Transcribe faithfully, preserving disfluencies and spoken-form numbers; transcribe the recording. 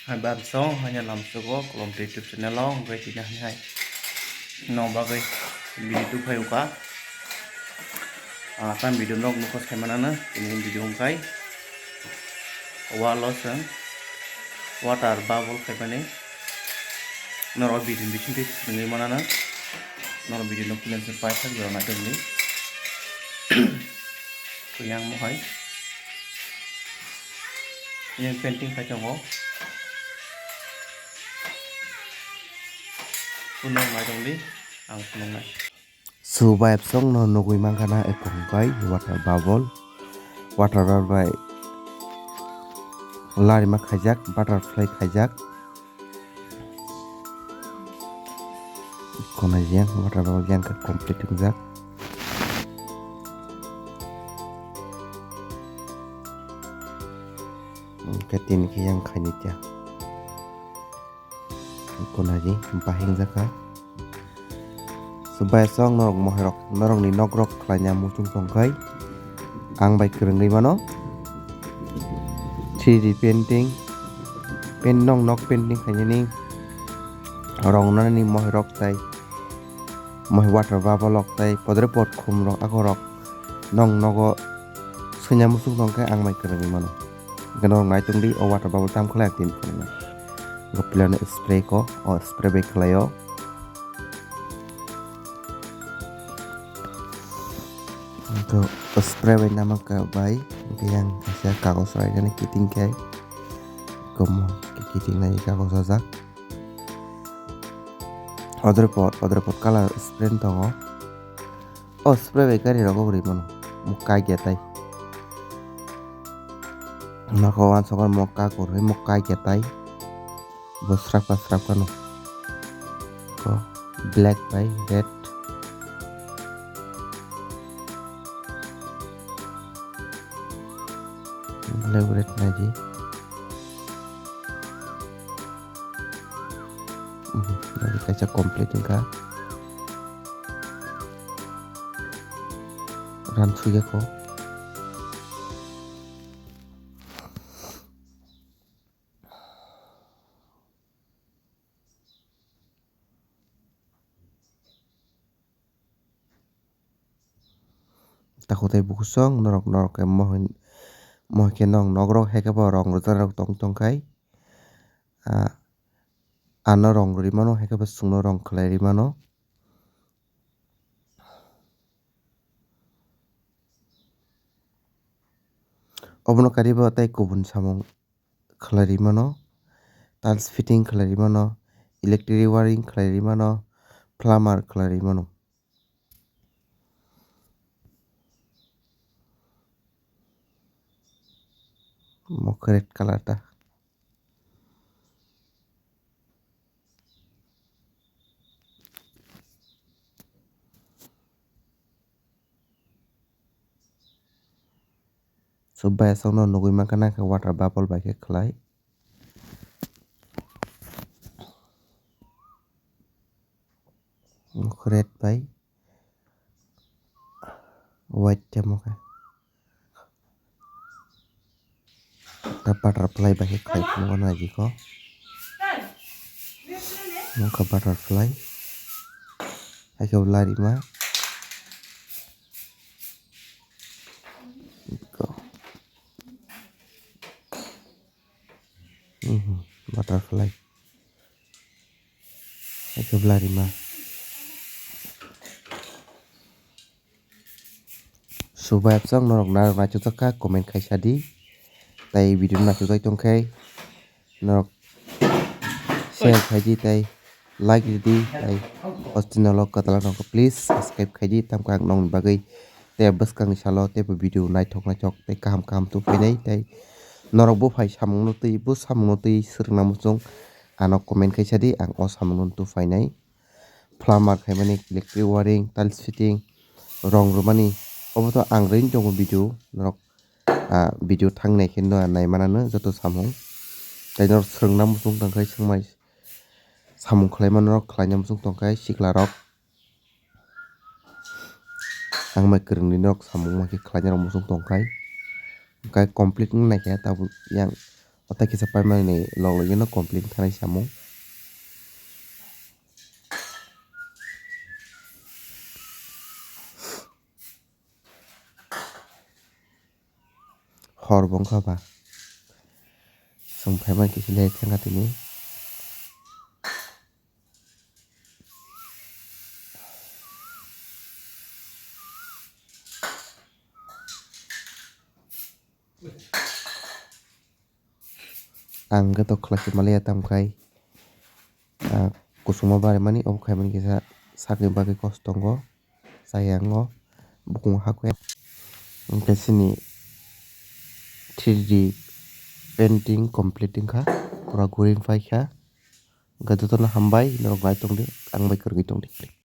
Hai bam song, hai lamsogo, Kolom YouTube channel o, hwnkhe tini hai hai. No bagwi video tuphai uka. Ah, tam video nog nukos khai manana, tini video hwnkhe. Wall o song, water bubble khai mani. Norok video bising twi swrwngwi manana. Norok video no freelancer pai thak jora nai tongni. Kuyang mohai. Yang painting khai tongo. Kunung nai tongdi, ang kunung nai. Subai apsong no nugui mankha na ekong kai water bubble. Water bubble bai larima khaijak, butterfly khaijak. Kona yang water bubble yang khe complete wngjak. Hwnkhe tini khe yang khaini tiya. Kona di bahing jakha. Subai song norok mohai rok, norok ni nok rok khlaina muchung tongkhai. Ang bai kwrwngwi mano. Three D painting, pen nong nok painting khainani rong nani mohai rok tai mohai water bubble rok tai podre pod khum rok ako rok nong nogo swinya muchung tongkhe ang bai kwrwngwi mano. Hwnkhe norok nai tongdi o water bubble tam khlai ang tini phunuknai. Hwnkhe pilano spray ko, o spray bai khlaio. Hwnkhe spray bai namakha bai, hwnkhe yang kaisa kagoj raikani kiting khe, komo kiting nai kagoj rajak. Odre pot, odre pot colour spray tongo. O spray bai gari rogo uri mano. Mokka gya tai. Nokho wansokor mokka kurui mokka gya tai. Bo srapka srapka no. Ko black bai red. Black red naidi. Mhm, naidi kaisa complete wngkha. Ran suyakho. Takhuk tei bukhuk song norok, norok khe mohai, mohai khe nok, nok rok hai khe bo rong rijak rok tong, tong khai. Ah, ano rong ri mano, hai khe bo chwngno rong khlai ri mano. Obono kariba tei kubun samung khlai ri mano, tiles fitting khlai ri mano, electric wiring khlai ri mano, plumber khlai ri mano. Mokhe red colour ta. Subai aswkno nugui mankha nangkhe water bubble bai khe khlai. Red bai white temo khe. Ta butterfly bai khe khlai phunukgo naidi kho. Nokha butterfly. Hai khe bo larima. Go. Mhm, butterfly. Hai khe bo larima. Subai apsong norok narok naichukjak kha comment khai sadi. Tai video naichukjak tongkhe norok share khaidi tai like ridi tai o channel o kwtal nokho please subscribe khaidi tamkhe ang nokni bagwi tei bwskangni salo teibo video naithok naithok tei kaham kaham tubuphainai tai norok buphai samungno twi bo samungno twi swrwngna muchung ano comment khai sadi ang o samungno tubuphainai. Plumber khaimani, electric wiring, tiles fitting, rong rwmani, obo to ang rwini tongo video, norok, ah, video thang nai khe no nai manano joto samung. Tai norok swrwngna muchung tongkhe swngmai samung khlaimano norok khlaina muchung tongkhe sikla rok. Ang bai kwrwngni norok samung ma khe khlaina rok muchung tongkhe. Hwnkhe complete wng naikhe tabuk yang Kota kisa paimani log logino complete thanai samung. Hor bo wngkha ba. Chwng phaima kisa le thangkha tini. Ang khe to khlai se maliya tamo khai, ah, kusuma barimani obo khaimani kisa sakni bagwi kosto tongo, chaya wngo, bukung hakhe. Hwnkhe chini three D painting complete wngkha, pura guri paikha. Hwnkhe jotono hambai, norok nai tongdi, ang bai kwrwgwi tongdi.